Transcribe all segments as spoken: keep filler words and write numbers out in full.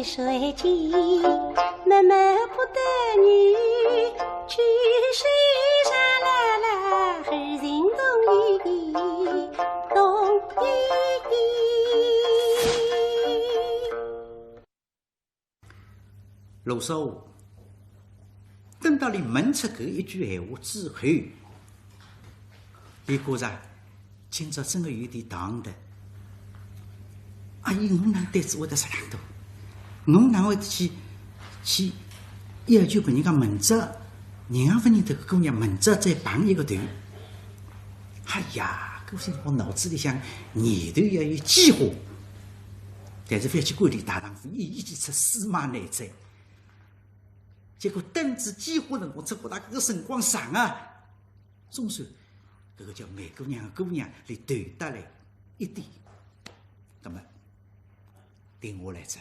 水晶，默默不得语，举手上来了，还心动意意，动意意。罗少华，等到伊问出搿一句闲话之后，伊觉着 今朝真个有点当的。阿姨，侬哪对仔我得实梗大？侬哪会得去，去要求别人家明朝，人家勿认得个姑娘，明朝再碰一个头？哎呀，搿辰光脑子里向念头要有计划，但是覅去管伊，大丈夫一言既出，驷马难追。结果等仔计划辰光，只觉着搿个辰光长啊， 总算搿个叫梅姑娘个姑娘离头得来一点，葛末定下来哉。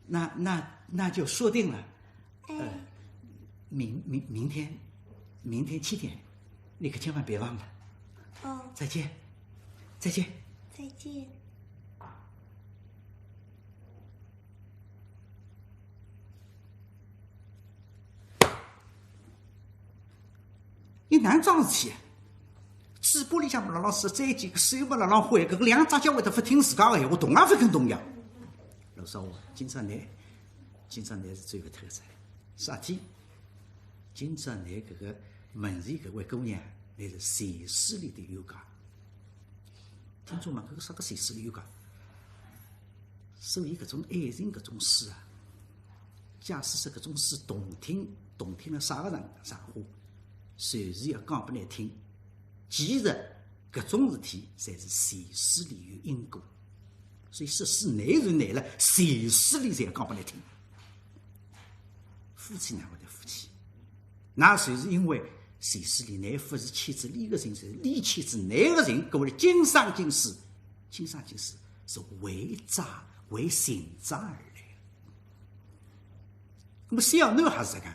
那，那，那就说定了。哎。呃，明，明，明天，明天七点，你可千万别忘了。哦。再见，再见。再见。 伊哪能桩事体啊？嘴巴里向辣浪说再见，搿手末辣浪挥，搿个两只脚会得勿听自家个闲话，动也勿肯动呀。罗少华，今朝倷，今朝倷是走勿脱哉。啥体？今朝倷搿个门前搿位姑娘，乃是前世里的冤家。听众问，搿个啥个前世里冤家？所以搿种爱情搿种书啊， 假使说搿种书动听，动听了啥个场，场化，随时要讲拨倷听。其实搿种事体侪是前世里有因果，所以说书难是难了，前世里侪要讲拨倷听。夫妻哪会得夫妻？那就是因为前世里倷勿是欠仔俚个情，是俚欠仔倷个情，搿么今生今世，今生今世是为债，为情债而来。 那么小囡还是搿个，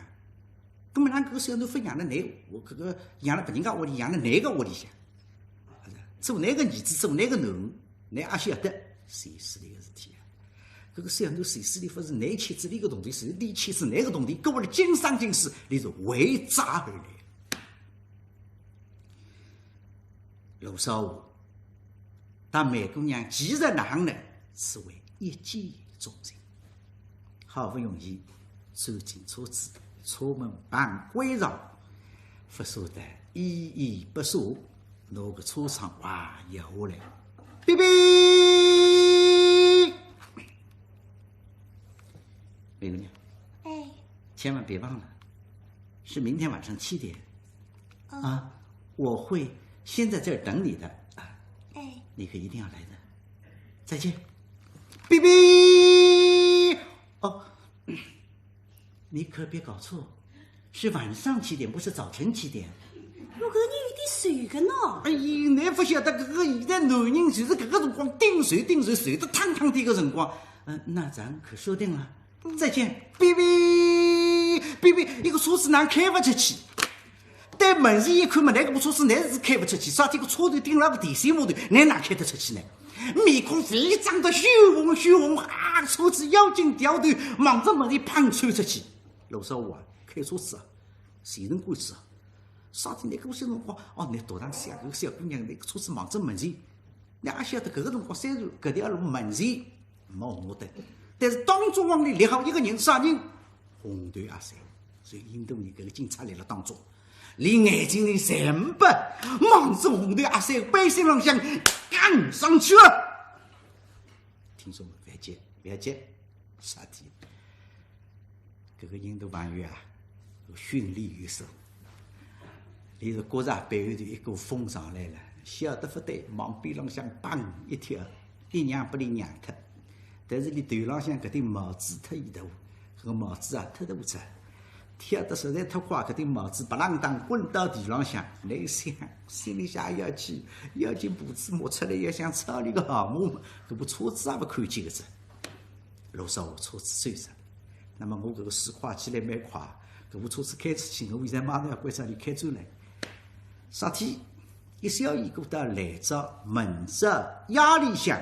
那么哪能搿个小囡勿养了倷，我搿个养了别人家屋里，养了倷个屋里向，做倷个儿子，做倷个囡儿，倷阿晓得，前世里个事体啊。搿个小囡前世里勿是倷欠仔俚个铜钿，是俚欠仔倷个铜钿，搿么今生今世，俚是为债而来。罗少华，搭梅姑娘既然哪能呢，是为一见钟情。 好不容易钻进车子，车门嘭关上，勿舍得，依依不舍，拿个车窗哇摇下来，哔哔！梅姑娘，哎。千万别忘了，是明天晚上七点。哦。啊，我会先在这儿等你的。啊，哎。你可一定要来的。再见。哔哔！哦，你可别搞错，是晚上七点，不是早晨七点。我搿人有点瘦个喏。哎呀，倷勿晓得搿个现在男人就是搿个辰光顶瘦顶瘦，瘦得汤汤的个辰光。嗯，那咱可说定了。再见。哔哔，哔哔，一个车子哪能开勿出去？对门前一看嘛，那个部车子乃是开勿出去，啥体个车头顶了个电线木头，乃哪开得出去呢？面孔非常的血红血红啊，车子要紧掉头，望着门前嘭窜出去。罗少华啊，开车子啊，全神贯注啊，啥体那个辰光，哦，那多大小个小姑娘，那个车子望着门前，乃阿晓得搿个辰光虽然搿条路门前 没红绿灯，但是当中往里立好一个人，啥人？红头阿三。所以印度人搿个警察来了当中，连眼睛里侪没，望着红头阿三背心浪向干上去了。听说没？覅急，覅急，啥体？搿个印度朋友啊，训练有素。 伊是觉着背后头一股风上来了，晓得勿对，望边浪向嘭一跳，一让拨伊让脱。但是伊头浪向搿顶帽子忒大，搿个帽子啊忒大只，跳得实在忒快，搿顶帽子白浪当滚到地浪向，倷想，心里想要去，要紧步子摸出来，要想抄伊个好码嘛，搿部车子也勿看见个哉。 罗少华车子走着，那么我搿个书快起来蛮快，搿部车子开出去，我现在马上要关照伊开转来。啥体？一小一个到来朝，明朝夜里向，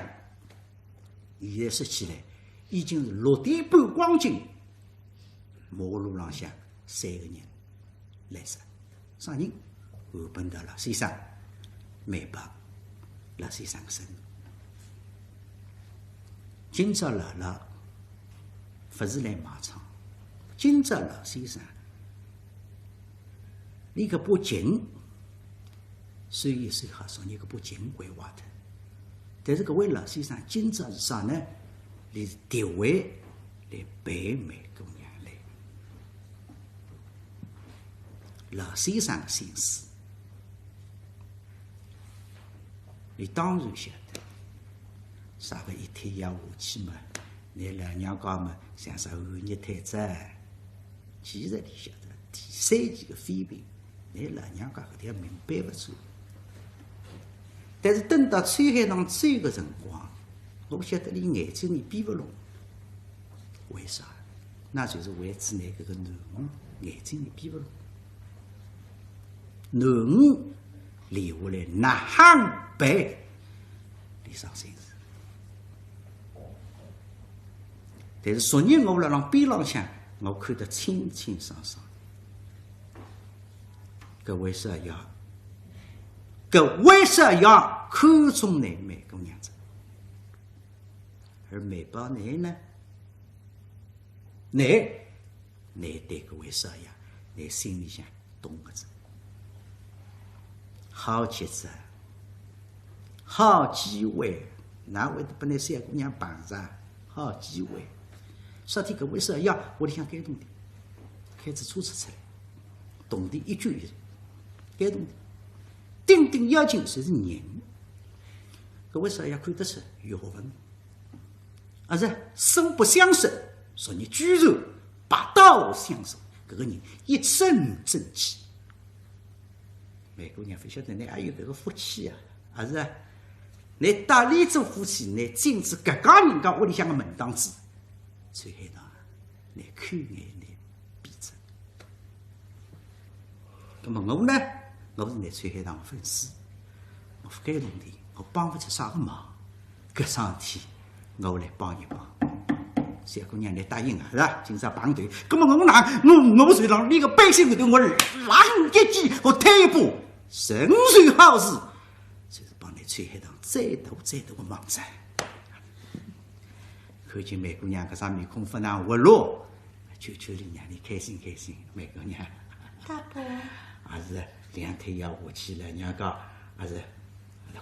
现在说起来，已经是六点半光景，马路浪向三个人来哉。啥人？韩本道老先生、梅宝老先生个孙。今朝辣辣勿是来卖唱，今朝老先生 俚搿把琴，虽然虽好，昨日搿把琴还坏脱。但是搿位老先生今朝是啥呢？俚是特为来陪梅姑娘来。老先生个心思，俚当然晓得，啥个一天要下去嘛，倷老娘家嘛，像啥寒热退哉。 其实俚晓得第三期个肺病，倷老娘家搿条命保勿住。但是等到秋海棠走个辰光，我晓得俚眼睛里闭勿拢。为啥？那就是为仔倷搿个囡儿眼睛里闭勿拢。囡儿留下来哪亨办？俚伤心哉。 但是昨日我辣浪边浪向，我看得清清爽爽。搿位少爷，搿位少爷看中倷梅姑娘哉。而梅宝倷呢？倷 倷对搿位少爷，倷心里向懂个哉。好日子，好机会，哪会得拨倷小姑娘碰着？好机会。说起搿位少爷，屋里向该动地，开仔车子出来，动地一举一动，该动地，顶顶要紧就是人。搿位少爷看得出有学问。 啊，是素不相识，昨日居然拔刀相助，搿个人一身正气。梅姑娘勿晓得倷阿有搿个福气啊，啊是啊，倷搭俚做夫妻，倷进仔搿家人家屋里向个门当仔，秋海棠啊，倷看眼倷闭着。 葛末我呢，我是倷秋海棠个粉丝，我勿该动地，我帮勿出啥个忙，搿桩事体我来帮一帮。小姑娘，倷答应啊，是吧？今朝碰头，葛末我哪，我，我就让倷个背心后头我拉一记，我退一步，成就好事，就是帮倷秋海棠再大再大个忙哉。 看见梅姑娘搿张面孔勿能活络，求求俚让俚开心开心，梅姑娘。大伯。也是两天要下去了，娘讲，也是，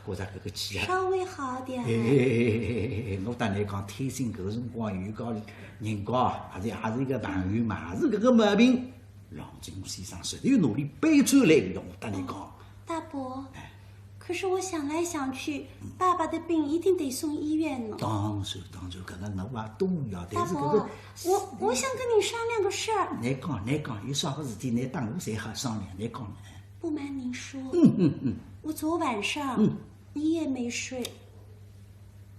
觉着搿个气啊。稍微好点了。哎，我搭倷讲，天心搿个辰光有个人家，也是，也是一个朋友嘛，也是搿个毛病。郎中先生实在努力背出来个，我搭倷讲。大伯，哎。 可是我想来想去，爸爸的病一定得送医院呢。当然，当然，搿个我也懂呀，但是搿个，大伯，我，我想跟你商量个事儿。倷讲，倷讲，有啥个事体，倷搭我侪好商量，倷讲。不瞒您说，嗯，嗯，嗯。我昨晚上，嗯。一夜没睡。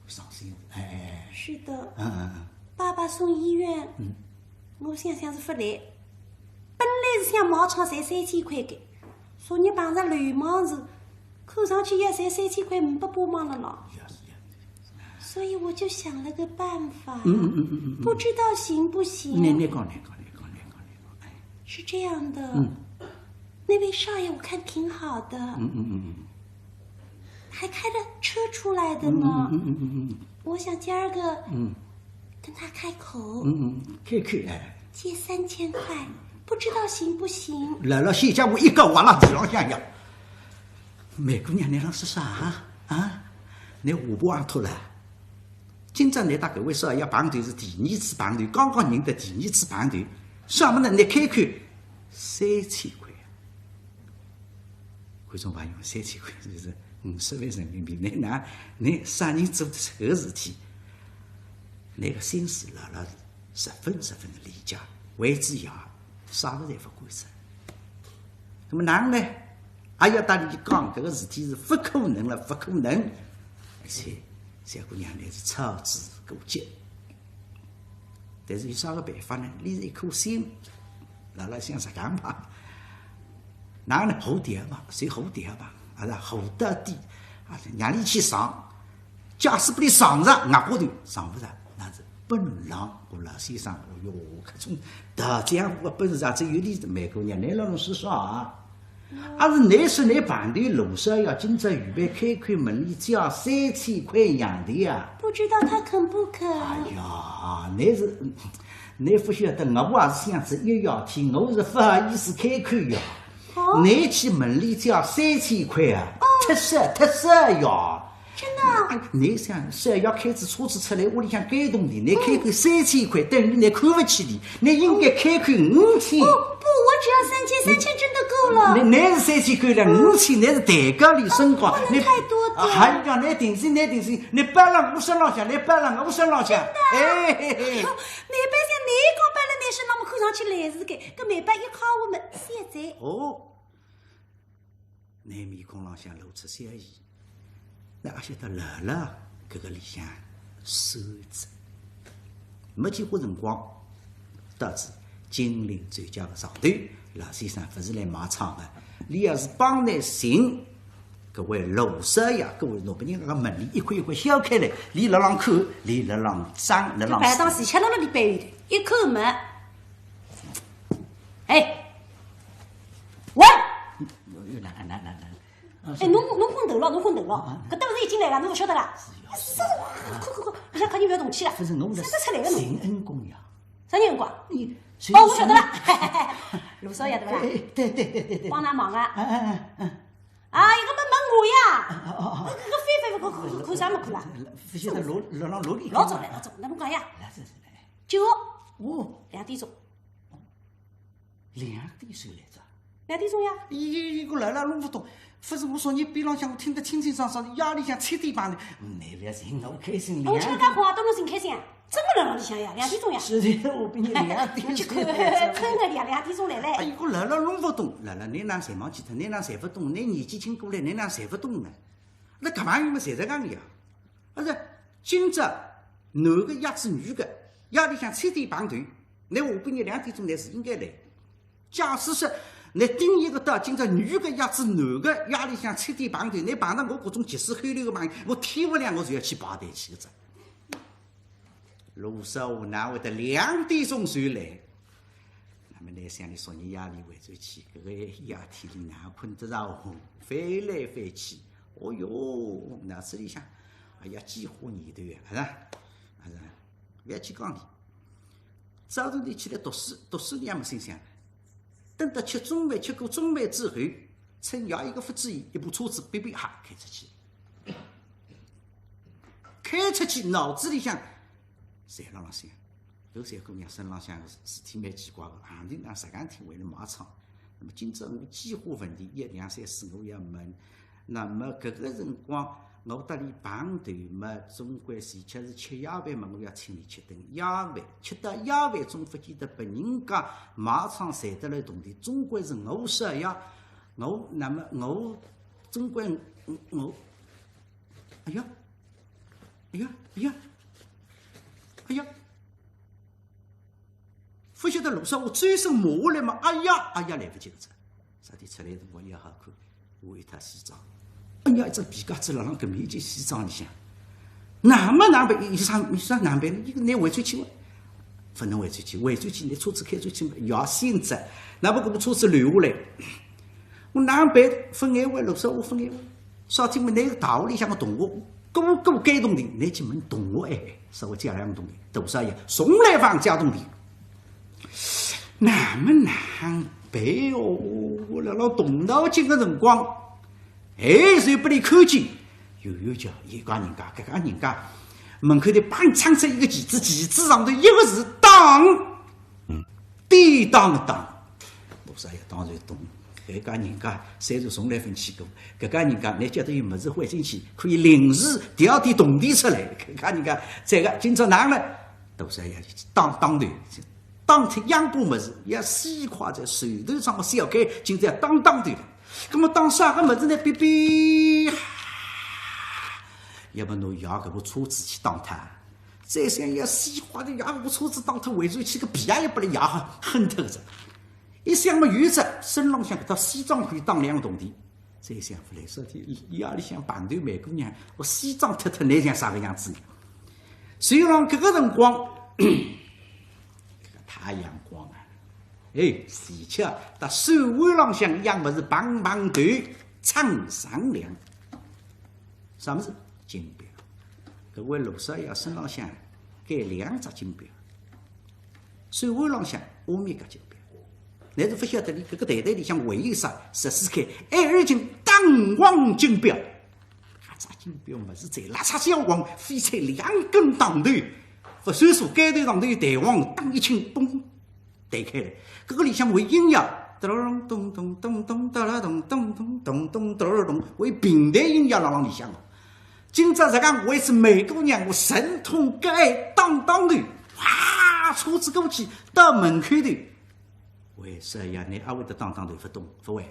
伤心，哎，哎，哎。是的。嗯，嗯，嗯。爸爸送医院，嗯。 我想想是勿来。本来是想买唱赚三千块个，昨日碰着流氓事，看上去要赚三千块呒不帮忙了咯。是啊，是啊。所以我就想了个办法，嗯，嗯，嗯，嗯，嗯。不知道行不行。倷，倷讲，倷讲，倷讲，倷讲，倷讲，哎。是这样的，嗯。那位少爷我看挺好的，嗯，嗯，嗯，嗯。还开着车出来的呢。嗯，嗯，嗯，嗯，嗯，嗯。我想今儿个，嗯。跟他开口，嗯，嗯，开口，哎。借三千块，不知道行不行？辣辣小家伙一个哇啦地浪向呀。梅姑娘，倷辣说啥啊？啊？倷下巴昂脱了？今朝倷搭搿位少爷碰头是第二次碰头，刚刚认得第二次碰头，啥么呢？倷开口三千块啊？ 观众朋友，三千块就是五十万人民币，倷哪，倷啥人做得出搿事体？倷个心思辣辣十分十分个理解，为仔爷，啥物事侪勿管哉。那么哪能呢？还要搭俚讲，搿个事体是勿可能了，勿可能。而且小姑娘倷是操之过急。 但是有啥个办法呢？俚是一颗心，辣辣想实梗嘛。哪能呢？和调嘛，随和调嘛，啊是和到底，啊是让俚去上，假使拨俚上着，额角头上勿着，那是本事，我老先生，哦哟，搿种大江湖个本事啊，只有俚是。梅姑娘，倷辣弄啥啊？阿是倷说倷碰头罗少爷今朝预备开口问俚借三千块洋钿啊？不知道他肯不肯。哎呀，倷是，倷勿晓得，我也是想着一夜天，我是勿好意思开口呀。哦。倷去问俚借三千块啊？哦。忒少，忒少呀。 真的啊？哎，倷想，少爷开仔车子出来，屋里向该铜钿，倷开口三千块，等于倷看勿起俚，倷应该开口五千。不，不，我只要三千，三千真的够了。倷，倷是三千够了，五千倷是抬高俚身价，哦，不能太多的。倷，哎呀，倷定心，倷定心，倷包了我身浪向，倷包了我身浪向。真的啊？哎，嘿，嘿。哎哟，梅宝想倷讲包了倷身浪，我看上去来事个，搿梅宝一敲我门，现在。哦。 倷面孔浪向露出笑意，倷阿晓得辣辣搿个里向算着。没几化辰光，到仔金陵酒家个上头，老先生勿是来卖唱个，俚也是帮倷寻搿位罗少爷，搿位老板人家个门帘一块一块掀开来，俚辣浪看，俚辣浪张，辣浪就排档前吃了里背后头，一看嘛，哎，喂！哪，哪，哪，哪， 哎，侬，侬昏头了，侬昏头了。啊，啊。搿搭勿是已经来了，侬勿晓得啦？是呀。是，快，快，快，勿晓得客人勿要动气了。勿是，侬是啥人出来个侬？寻恩公呀。啥人恩公啊？你，哦，我晓得了。罗少爷对勿啦？哎，哎，对，对，对，对，对。帮㑚忙啊。哎，哎，哎，哎。啊，一个么问我呀。啊，啊，啊，啊。搿个非非，搿，搿，搿，搿啥物事啦？勿晓得，老，老，老，老里。老早来，老早，那侬讲呀。来，这是来。九。哦。两点钟。 两点钟来着。两点钟呀。伊，伊，伊个来了弄勿懂，勿是我说倷边浪向我听得清清爽爽，夜里向七点半的，倷勿要寻我开心。我吃了介好啊，都能寻开心啊，真个辣浪里向呀，两点钟呀。是的，我比倷两点钟来着。侬去看，看个呀，两点钟来嘞。哎，伊个来了弄勿懂，来了，倷哪侪忘记脱，倷哪侪勿懂，倷年纪轻过来，倷哪侪勿懂呢？那搿朋友们侪在讲呀。 阿是，今朝男个约仔女个，夜里向七点碰头，倷下半日两点钟来是应该来。假使说，倷顶一个到今朝女个约仔男个，夜里向七点碰头，倷碰着我搿种急事黑溜个朋友，我天勿亮我就要去排队去个哉。罗少华哪会得两点钟就来？ 那么倷想，倷昨日夜里回转去，搿个夜天里哪困得着哦？翻来翻去，哦哟，脑子里想，哎呀，几化念头呀，是吧？是吧？勿要去讲伊。早晨头起来读书，读书倷也没心想。等到吃中饭，吃过中饭之后，趁夜一个勿注意，一部车子哔哔哈开出去。开出去，脑子里向，侪辣浪想。 搿小姑娘身浪向个事，事体蛮奇怪个，行头浪啥个事体为了卖唱。那么今朝我几化问题，一两三四我要问。那么搿个辰光，我搭俚碰头嘛，总归是，吃是吃夜饭嘛，我要请俚吃顿夜饭。吃到夜饭，总勿见得拨人家卖唱赚得来铜钿，总归是我少爷。我，那么我，总归我，我，哎呀，哎呀，哎呀，哎呀！ 勿晓得罗少华转身骂下来嘛，哎呀，哎呀，来勿及个哉。啥体出来辰光也好看，换一套西装。哎呀，一只皮夹子辣浪搿面一件西装里向。那么哪办？伊啥，伊啥哪办呢？伊拿回转去哇？勿能回转去，回转去拿车子开转去嘛，要限制。那么搿部车子留下来，我哪办？勿碍我，罗少华勿碍我。 啥体么？拿个大学里向个同学，个个该铜钿，拿去问同学哎，稍微借两铜钿，多少呀？从来勿借铜钿。那么难办哦，我辣辣动脑筋个辰光，哎，就拨伊看见，有有叫，有家人家，搿家人家，门口头砰唱出一个旗子，旗子上头一个字，当。 典当个当。罗少爷当然懂，搿家人家虽然从来勿去过，搿家人家拿接得有物事汇进去，可以临时调点铜钿出来。搿家人家这个今朝哪能了？罗少爷当当头，当脱两把物事，要死快哉，手头上个小开，今朝当当头了。葛么当啥个物事呢？哔哔，要么拿爷搿部车子去当脱。 再想要死快点，爷搿部车子当脱回转去，个皮鞋也拨伊爷恨脱个哉。一想么有哉，身浪向搿套西装可以当两铜钿。再想勿来，啥体夜里向碰头梅姑娘，我西装脱脱，拿像啥个样子呢？所以讲搿个辰光，搿个太阳光啊，哎，而且搭手腕浪向一样物事，棒棒头，锃锃亮。啥物事？金表。搿位罗少爷身浪向盖两只金表，手腕浪向阿面个金表。乃是勿晓得伊搿个袋袋里向还有啥，十四K L金弹簧金表。 搿只金表物事侪拉差小黄，飞出两根当头，勿算数，盖头上头有弹簧，当一揿，嘣，弹开来。搿个里向还音乐，哒啦咚咚咚咚，哒啦咚咚咚咚咚，哒啦咚，还有平台音乐辣辣里向。今朝实梗我是梅姑娘，我神通个爱当当头，哗，车子过去到门口头。 喂，少爷，倷阿会得当当头勿懂，勿会。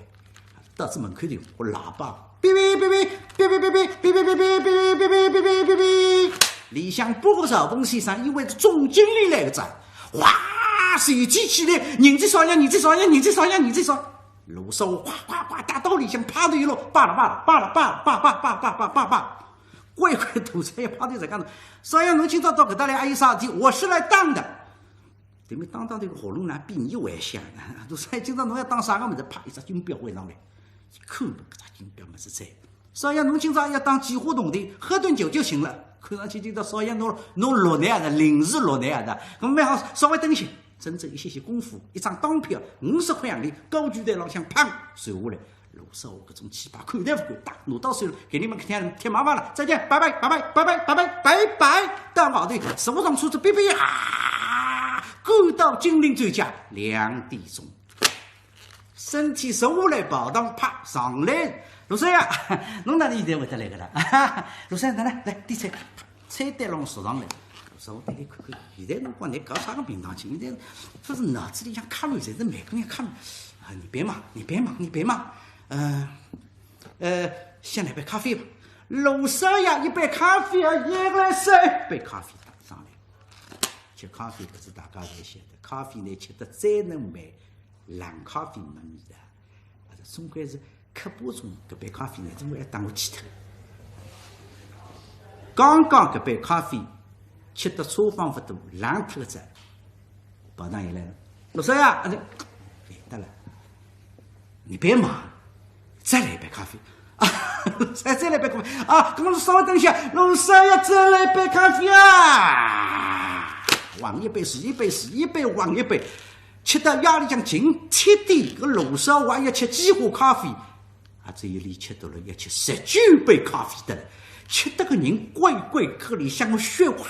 到仔门口头，我喇叭，哔哔哔哔，哔哔哔哔，哔哔哔哔，哔哔哔哔，哔哔哔哔。里向八个少峰先生，因为是总经理来个哉，哗，随即起来，人在少爷，人在少爷，人在少爷，人在少爷。罗少华哗哗哗踏到里向，啪头一落，叭啦叭啦叭啦叭啦叭叭叭叭叭叭叭。乖乖大少爷啪头实梗，少爷，侬今朝到搿搭来，阿有啥事体？我是来当的。 对面当当头个喉咙呢，比倷还响呢。大少爷，今朝侬要当啥个物事？啪，一只金表还上来，一看搿只金表物事在。少爷，侬今朝要当几化铜钿，喝顿酒就行了。看上去今朝少爷侬，侬落难啊，临时落难啊，搿蛮好，稍微等一歇，整整一歇歇功夫，一张当票，五十块洋钿，高举台浪向砰，收下来。 罗少华搿种气派，看都勿看，哒，拿到手了，给你们贴，贴麻烦了，再见，拜拜，拜拜，拜拜，拜拜，拜拜。到外头，坐上车子，哔哔啊，赶到金陵酒家，两点钟。身体坐下来，跑堂啪上来，罗少爷，侬哪能现在会得来个啦？罗少爷，哪能来，点菜。 菜单浪送上来，罗少华对伊看看，现在辰光倷搞啥个名堂去？现在勿是脑子里向卡路，侪是梅姑娘卡路。啊，你别忙，你别忙，你别忙。呃，呃，先来杯咖啡吧。罗少爷，一杯咖啡啊，也来三杯咖啡上来。吃咖啡搿是大家侪晓得，咖啡呢吃得再浓美，冷咖啡没味道。 啊，总归是刻薄种，搿杯咖啡呢，总归要当我去脱。刚刚搿杯咖啡吃得差方勿多，冷脱个哉。跑堂又来了，罗少爷，啊，对，来得了，你别忙，再来一杯咖啡。啊，再，再来一杯咖啡。啊，搿么稍微等一下，罗少爷，再来一杯咖啡啊！往一杯是一杯，是一杯往一杯。 吃到夜里向近七点，搿罗少华要吃几化咖啡，啊，只有伊吃到了要吃十九杯咖啡得了。吃得个人乖乖，搿里向个血管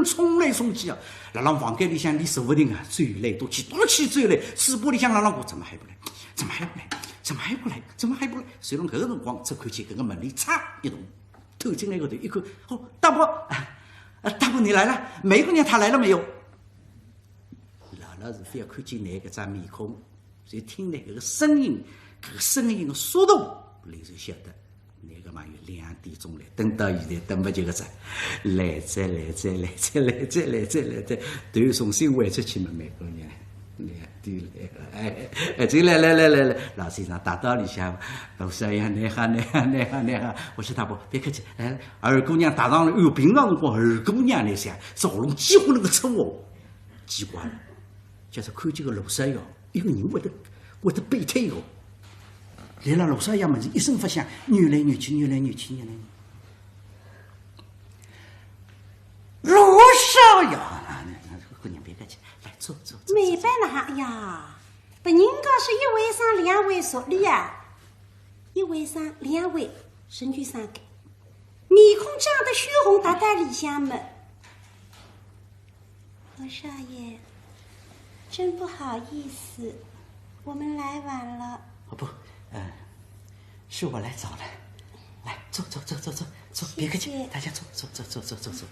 冲来冲去啊，辣辣房间里向伊坐勿定啊，走来踱去，踱去走来，嘴巴里向辣辣讲，怎么还不来？怎么还不来？怎么还不来？怎么还不来？随后搿个辰光，只看见搿个门帘嚓一动，透进来一个头，一看，哦，大伯，啊，大伯你来了，梅姑娘她来了没有？ 老老实实要看见倷搿张面孔，就听倷搿个声音，搿个声音个速度，倷就晓得，倷个朋友两点钟来，等到现在等勿及个哉，来哉，来哉，来哉，来哉，来哉，来哉，头重新回出去嘛，梅姑娘，两点来了，哎，哎，进来，来，来，来，来，老先生，大道里向，罗少爷，你好，你好，你好，你好，我说大伯，别客气，来，二姑娘搭上来，哎哟，平常辰光二姑娘来相，是喉咙几乎能够出哦。 奇怪了，就是看见个罗少爷，一个人会得，会得变态哦。来了罗少爷么是一声勿响，扭来扭去，扭来扭去，扭来扭去。罗少爷，啊，那，那，姑娘别客气，来，坐，坐，坐，坐。梅宝哪哈呀，别人家是一回生两回熟的呀，一回生两回，身体上个，面孔涨得血红，搭搭里向么。 罗少爷，真不好意思，我们来晚了。哦，不，呃，是我来早了。来，坐，坐，坐，坐，坐，坐，别客气，谢谢。大家坐，坐，坐。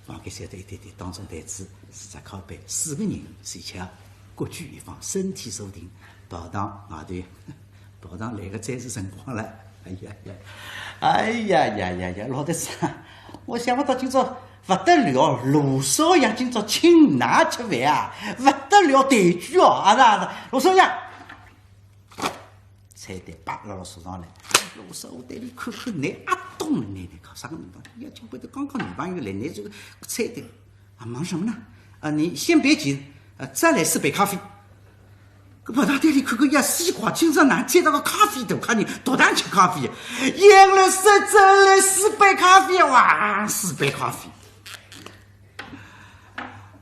房间小得一点点，当中台子是只靠背，四个人，而且各据一方，身体坐定，跑堂外头 跑堂来个再是辰光了。哎呀呀，哎呀呀呀呀，老头子啊，我想勿到今朝勿得了，罗少爷今朝请㑚吃饭啊，勿得了，抬举哦，啊是啊是，罗少爷，菜单啪辣辣桌上来，罗少华对伊看看，倷阿懂了，倷倷搞啥个名堂？要紧回头刚刚女朋友来，倷这个菜单啊，忙什么呢？啊，你先别急，呃，再来四杯咖啡。搿跑到店里看看，呀，西瓜，今朝哪能见到个咖啡大客人，独档吃咖啡啊？原来是再来四杯咖啡啊，哇，四杯咖啡。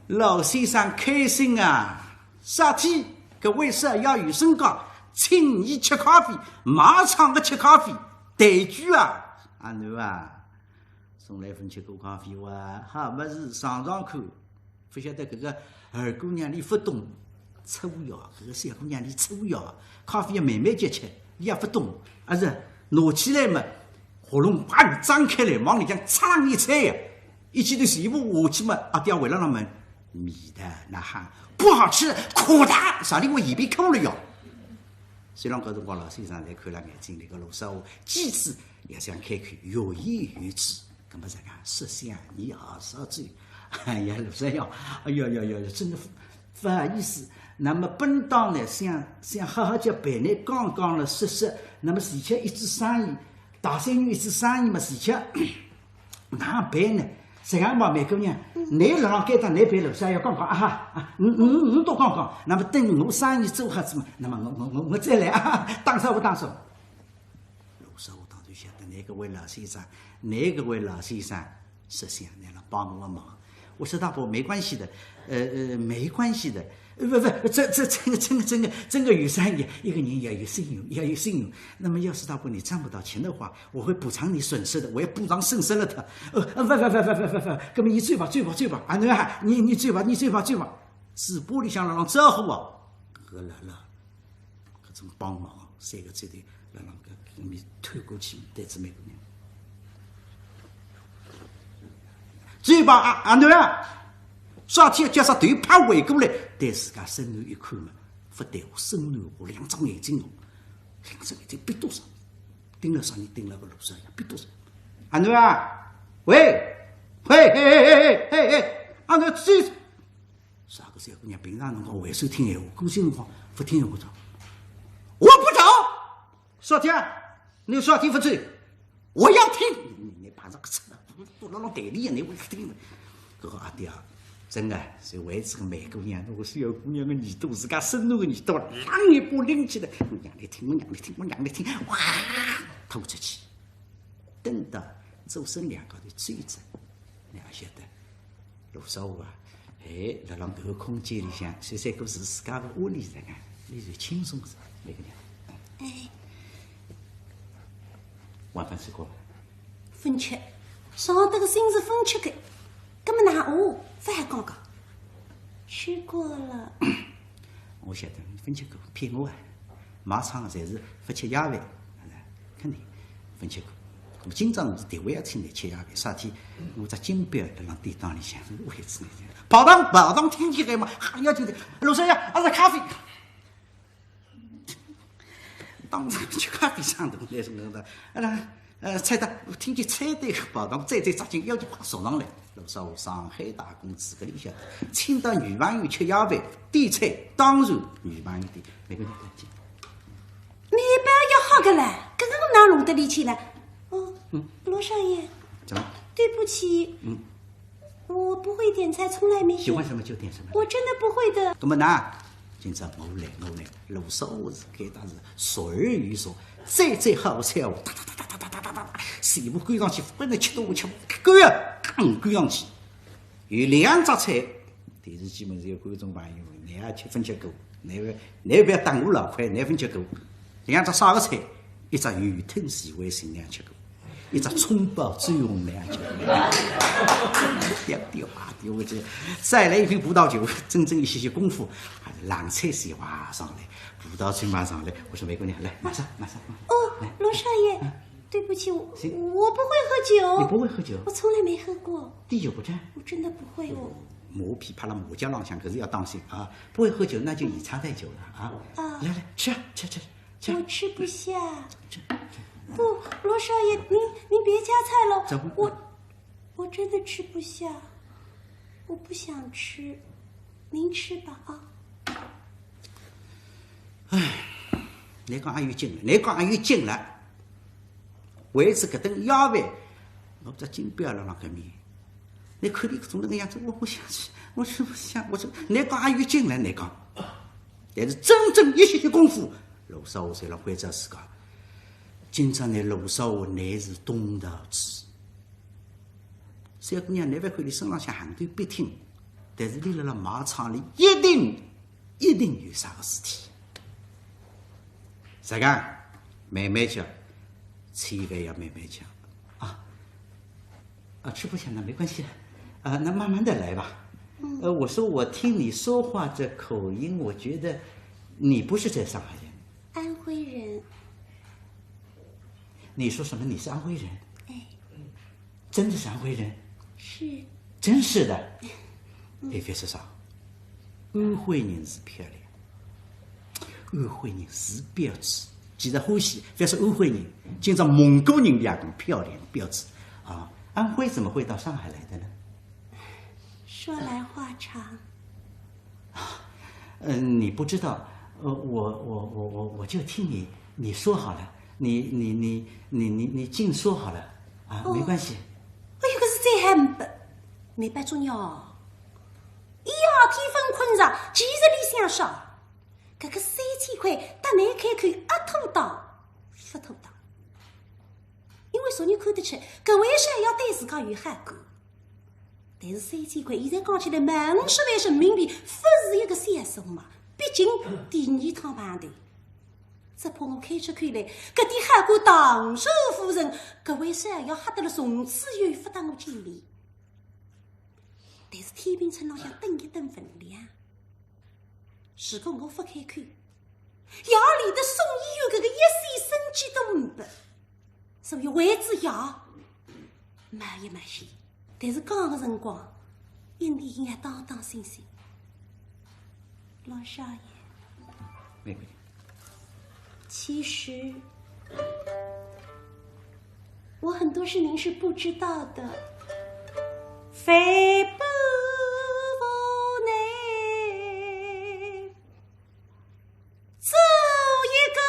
老先生开心啊，啥体？搿位是要有身价，请伊吃咖啡，卖唱个吃咖啡，代酒啊，阿囡啊。 从来朆吃过咖啡哇，好物事尝尝看。勿晓得搿个二姑娘俚勿懂，粗野，搿个小姑娘俚粗野，咖啡要慢慢叫吃，俚也勿懂，阿是拿起来嘛，喉咙啪张开来，往里向嚓啷一塞呀，一记头全部下去嘛，阿爹回来了问，味道哪哈？不好吃，苦的，啥里我一边哭了哟。虽然搿辰光老先生侪看了眼睛里个罗少华，几次也想开口，欲言又止。 搿么这个色相你也少醉。哎呀，罗少爷，哎呀呀呀，真的不，不好意思。那么本当呢，想，想好好叫陪你讲讲了说说，那么自家一做生意，大三元一做生意嘛，自家哪办呢？这样吧，梅姑娘，你辣辣该搭，你陪罗少爷讲讲啊哈，啊，你，你，你多讲讲，那么等我生意做好仔嘛，那么我，我，我，我再来啊，打扰勿打扰？ 罗少华当然晓得，搿个位老先生，搿个位老先生，实相，侬来帮我个忙。我说大伯，没关系的，呃，呃，没关系的。呃，不，不，这，这，这个，这个，这个，这个有生意，一个人要有信用，要有信用。那么要是大伯你赚不到钱的话，我会补偿你损失的，我要补偿损失了的。呃，呃，不，不，不，那么你走吧，走吧，走吧，啊，那，你，你走吧，你走吧，走吧。嘴巴里向辣浪招呼啊，搿个老老 搿种帮忙三个字头，辣辣搿面推过去，对仔梅姑娘。嘴巴啊，啊，对啊，啥体叫啥头一拍回过来，对自家孙囡一看嘛，勿对哦，孙囡哦，两只眼睛哦，两只眼睛闭笃煞，盯牢啥人盯牢个罗少爷，闭笃煞。啊，对啊，喂，嘿，嘿，嘿，嘿，嘿，嘿，啊，那这 啥个小姑娘平常辰光还算听闲话，搿歇辰光勿听闲话哉。我不走，少天，你少天勿走，我要听。你，你把这个车都辣辣台里，你会听的。搿个阿爹啊，真的，是为这个梅姑娘，我小姑娘个耳朵，自家孙囡个耳朵，啷一把拎起来，我让你听，我让你听，我让你听，哇，吐出去。等到周生两家头走仔，你也晓得。 罗少华啊，哎，辣辣搿个空间里向，虽然搿是自家个屋里向啊，伊是轻松个，梅姑娘。哎。晚饭吃过了？朆吃，上得个心是朆吃个，搿么哪哦，饭还刚刚。吃过了。我晓得，朆吃过，骗我啊。 卖唱侪是勿吃夜饭，肯定勿吃过。那么今朝我是特为要请侬吃夜饭，啥体？我只金表辣辣店当里向，我也是那天。跑堂，跑堂听见个嘛，还要紧的，罗少爷，阿是咖啡。当然吃咖啡上头来什么的，啊， 呃，菜单，我听见菜单跑堂，再再扎进要紧快送上来。罗少华上海打工资格里向，请到女朋友吃夜饭，点菜当然女朋友点，梅姑娘点。侬一般要好个唻，搿个哪弄得里去呢？哦，罗少爷，怎么？对不起，嗯。 我不会点菜，从来没点。喜欢什么就点什么。我真的不会的。那么呢，今朝我来，我来，罗少华是该搭是熟而又熟，最最好个菜哦，哒哒哒哒哒哒哒哒哒，全部端上去，勿能吃多，吃勿够呀，嗯，端上去。有两只菜，电视机门前有观众朋友，侬也吃朆吃过，侬勿，侬勿要当我老快，侬朆吃过。两只啥个菜？一只鱼吞四味新娘吃过。 一只葱爆醉红娘酒，掉掉啊掉下去，再来一瓶葡萄酒，整整一歇歇功夫，还是冷菜先哇上来，葡萄酒嘛上来。我说梅姑娘，来，马上马上。马上。哦，来。罗少爷，嗯。对不起，我，行。我不会喝酒。你不会喝酒？我从来没喝过。滴酒不沾？我真的不会哦。马屁拍了马脚浪向，可是要当心啊！不会喝酒，那就以茶代酒了啊！啊。来来，吃啊，吃吃。 这我吃不下。这，这不，罗少爷，您，您别夹菜了。怎么？我，我真的吃不下，我不想吃，您吃吧啊。唉，侬讲阿有劲了，侬讲阿有劲了。为仔搿顿夜饭，我只金表辣辣搿面。侬看伊搿种那个样子，我不想吃，我说，我说，倷讲阿有劲了，倷讲。但是真正一歇歇功夫，罗少华才让关照自家。今朝呢，罗少华乃是东道主。小姑娘，倷勿看俚身浪向行头笔挺，但是俚辣辣卖唱，俚一定，一定有啥个事体。啥讲？慢慢吃，千万要慢慢吃啊。 啊，吃不下那没关系，啊，那慢慢的来吧。呃，我说我听你说话这口音，我觉得你不是在上海人。安徽人。你说什么？你是安徽人？哎。真的是安徽人？是。真是的？哎，别说啥，安徽人是漂亮，安徽人是标致。其实欢喜，覅说安徽人，今朝蒙古人也讲漂亮标致啊。安徽怎么会到上海来的呢？说来话长。啊，嗯，你不知道，呃，我我我我我就听你你说好了，你你你你你你尽说好了啊，哦。没关系。哎呦，搿是再还没，没白做孬。一夜天勿困着，其实里向想，搿个三千块搭倷开口，阿妥当，勿妥当。因为熟人看得出，搿位少爷对自家有好感。 但是三千块，现在讲起来，嘛五十万人民币，勿是一个小数目。毕竟第二趟碰头，只怕我开出口来，搿点好感荡然无存，搿位少爷吓得了，从此以后勿搭我见面。但是天平秤浪向等一等分量，如果我勿开口，爷连得送医院搿个一线生机都没。 所以为仔爷，冒一冒险。但是讲个辰光，一定应该当当心心。老少爷，玫瑰。其实，我很多事您是不知道的。非不无奈。 做一个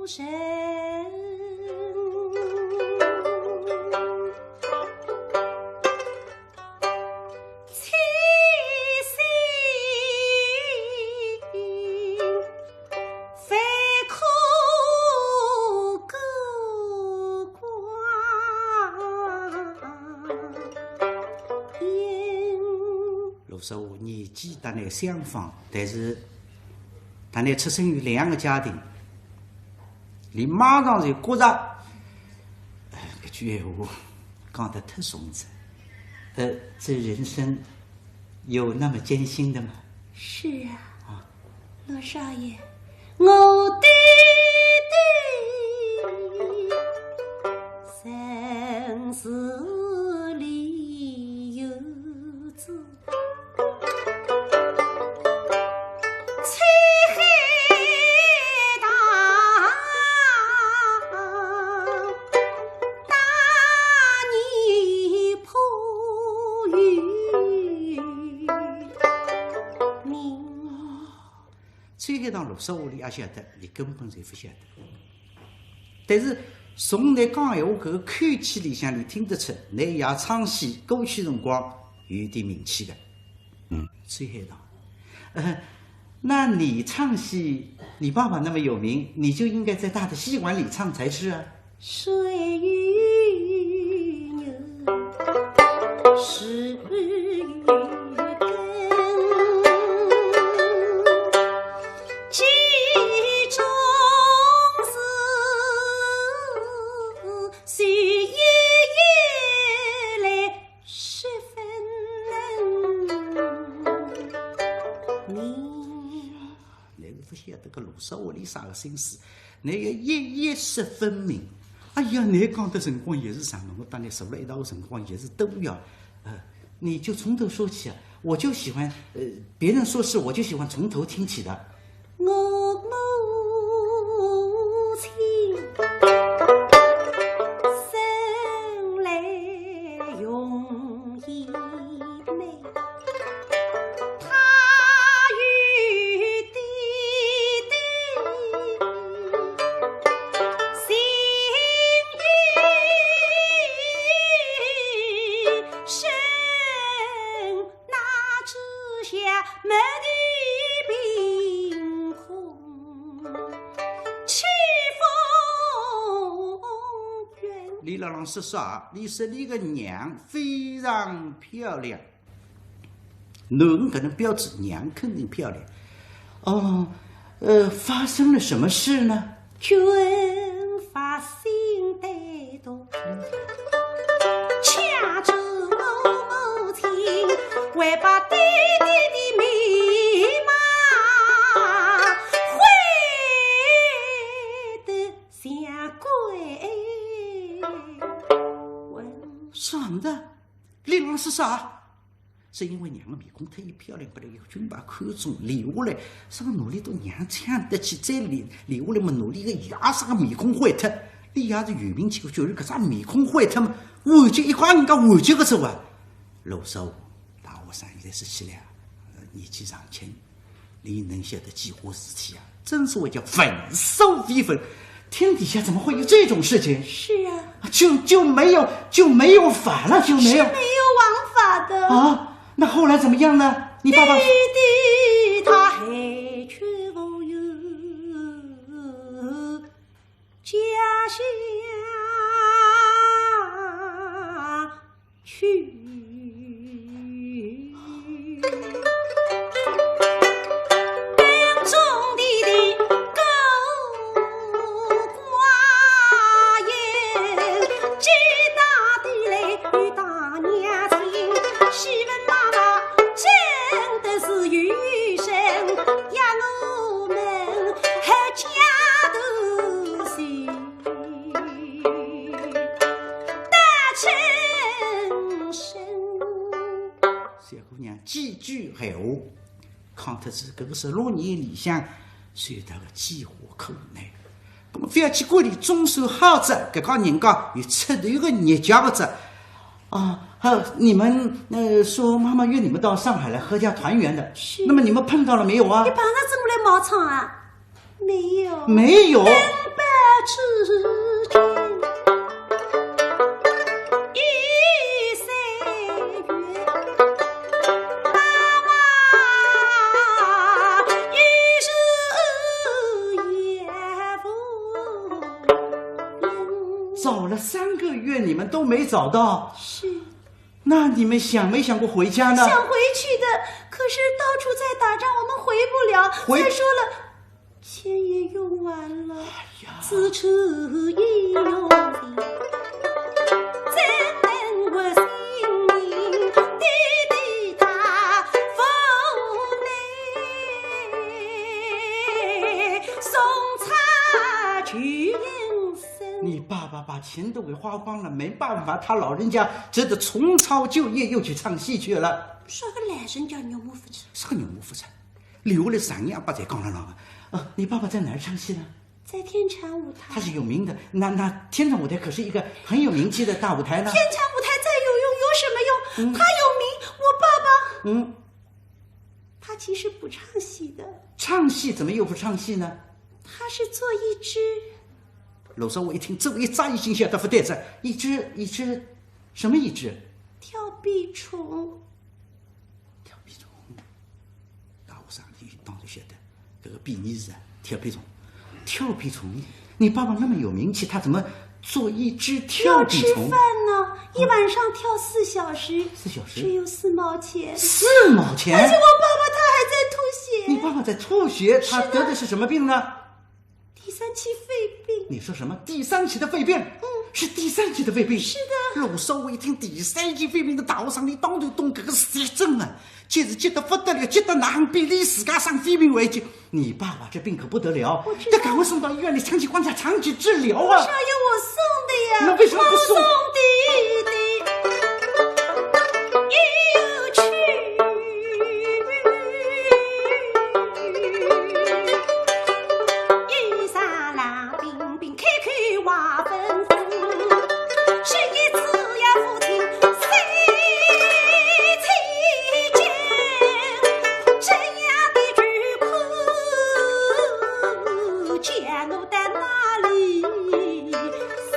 人，清醒，非苦过光阴。 罗少华年纪搭倷相仿，但是搭倷出生于两个家庭，俚马上就觉着，哎，搿句闲话讲得太重哉。呃，这人生有那么艰辛的吗？是啊。啊。 罗少爷，我对对生死里有子，秋海棠，大年破雨明。 秋海棠罗少华俚阿晓得，俚根本就勿晓得。但是从倷讲闲话搿个口气里向，俚听得出，倷爷唱戏过去辰光有点名气的。嗯。秋海棠，呃，那你唱戏，你爸爸那么有名，你就应该在他的戏馆里唱才是啊。 水与月是与根，其中是谁也来十分明。 倷是勿晓得搿罗少华俚啥个心思，倷要一一说分明。哎呀，倷讲的辰光也是长嘛，我搭倷坐了一道辰光也是多呀。呃，你就从头说起啊，我就喜欢，呃，别人说事我就喜欢从头听起的。我母亲生来容易美， 她与弟弟情意深满地凭空起风云。俚勒浪说啥？俚说俚个娘非常漂亮。男人搿能标致，娘肯定漂亮。哦，呃，发生了什么事呢？ 全发心歹毒，抢走我母亲，还把爹爹的美貌毁得像鬼魂。啥物事？俚勒浪说啥？ 是因为娘个面孔忒漂亮，拨俚个军阀看中，留下来，啥个奴隶都娘抢得去，再留，留下来么奴隶个爷啥个面孔毁脱，俚爷是有名气个，就是搿只面孔毁脱嘛，完结一家人家完结个走啊。罗少华，大学生现在十七了，年纪尚轻， 俚能晓得几化事体啊？真所谓叫文书非文，天底下怎么会有这种事情？是啊，就就没有就没有法了，就没有没有王法的。啊？那后来怎么样呢？你爸爸爹爹他还去无有家乡去。当中的的孤寡言，寄到地来与大娘亲，喜闻妈妈真的是有生，呀我们合家团聚。 大成身。小姑娘几句闲话，讲脱仔搿个十六年里向受到个饥荒苦难。葛么覅去管俚，总算好哉，搿家人家有出头个日脚个哉。啊，好，你们呃说妈妈约你们到上海来合家团圆的，是那么你们碰到了没有啊你？碰着怎么来冒充啊？没有，没有。本不知情。一岁月，妈妈一时也无影。找了三个月，你们都没找到，是那你们想没想过回家呢？想回去的，可是到处在打仗，我们回不了。回再说了，钱也用完了，哎呀，此处已用尽，怎能活性命？爹爹他无奈，送茶去迎生。你爸爸把钱都给花光了，没办法，他老人家只得重操旧业，又去唱戏去了。说个男人叫牛魔不吃。啥个牛魔不吃？留下来三年阿爸才讲了了啊！啊，你爸爸在哪儿唱戏呢？在天蟾舞台。他是有名的，那那天蟾舞台可是一个很有名气的大舞台呢。天蟾舞台再有用，有什么用？他有名，我爸爸嗯，他其实不唱戏的，唱戏怎么又不唱戏呢？他是做一只罗少华一听，这么一扎一惊，晓得不对哉，一只一只什么一只？跳皮虫。跳皮虫。大学生当然晓得，搿个比喻是啊，跳皮虫。跳皮虫，你爸爸那么有名气，他怎么做一只跳皮虫？要吃饭呢，一晚上跳四小时，四小时只有四毛钱。四毛钱？而且我爸爸他还在吐血。你爸爸在吐血，他得的是什么病呢？第三期肺病。你说什么？第三期的肺病？嗯，是第三期的肺病。是的。罗少华一听第三期肺病，大学生俚当然懂搿个是绝症啊，简直急得不得了，急得哪哼比俚自家生肺病还急。你爸爸这病可不得了，我知道要赶快送到医院里，抢救观察，长期治疗啊。是要我送的呀，那为什么不送我送的的，又去。一霎冷冰冰，开口话纷纷，是一次呀父亲谁去见？这样的苦，叫我到哪里行？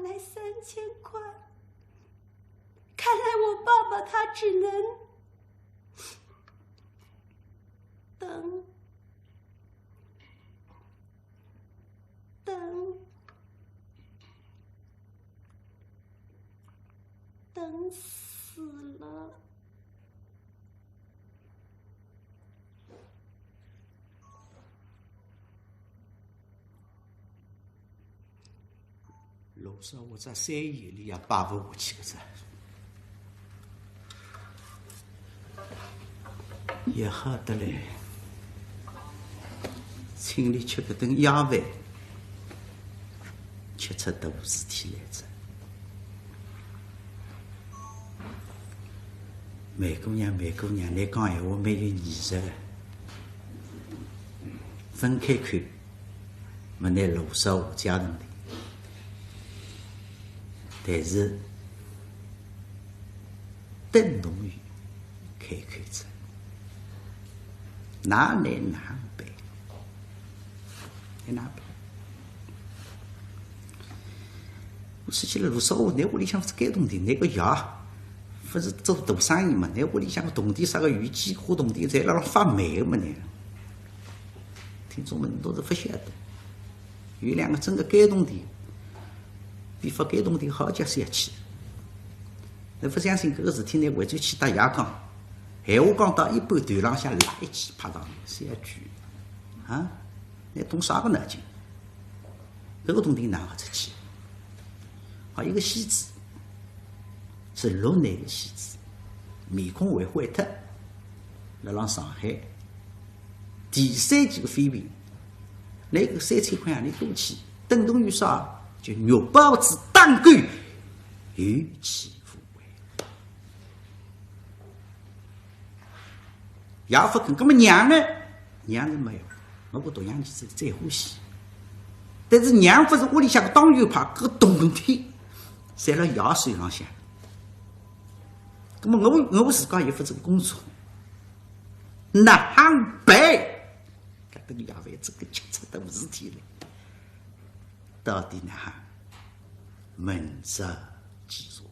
来三千块，看来我爸爸他只能等，等，等死了。 罗少华只三言里也摆勿下去个哉。也好得来，请俚吃搿顿夜饭，吃出大事体来哉。梅姑娘，梅姑娘，倷讲闲话蛮有艺术个。分开看， 末拿罗少华借铜钿，但是等同于开口哉，哪能哪能办？该哪办？我说起来，罗少华，倷屋里向勿是该铜钿，倷个爷勿是做大生意嘛，倷屋里向个铜钿啥个有几化铜钿，侪辣辣发霉个嘛，倷。 听众们都是勿晓得，有两个真个该铜钿，比发该铜钿好叫小气。倷勿相信搿个事体，倷回转去搭爷讲，闲话讲到一半，头浪向辣一记拍上来，小鬼，啊，倷动啥个脑筋？搿个铜钿哪哼出去？好，一个戏子，是陆耐个戏子，面孔还灰脱，辣浪上海 第三期个飞行，拿搿三千块洋钿过去，等同于啥？就肉包子打狗，有去无回。爷勿肯，葛末娘呢？娘是没有，我个独养儿子最欢喜。但是娘勿是屋里向个当权派，搿铜钿侪辣爷手浪向。葛末我，我自家也勿是个工作， 哪哼办？搿顿夜饭真个吃出大事体来，到底哪哼？明朝继续。